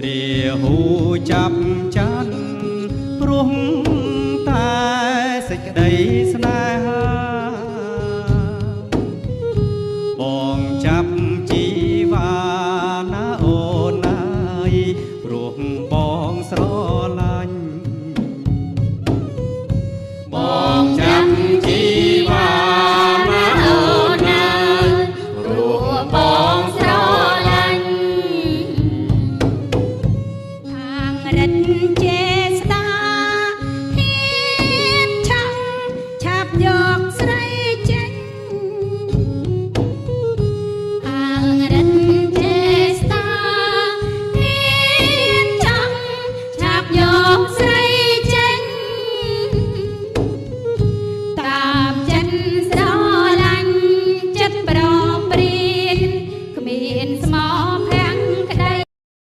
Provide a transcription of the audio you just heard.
រាហូចាប់ច័ន្ទ ព្រោះតែសេចក្តីស្នេហា បងចាប់ជីវ៉ាណាអូនណាយ ព្រោះបងស្រឡាញ់ បងចាប់ជីវ៉ាណាអូនណាយ ព្រោះបងស្រឡាញ់ ខាងរិទ្ធចេ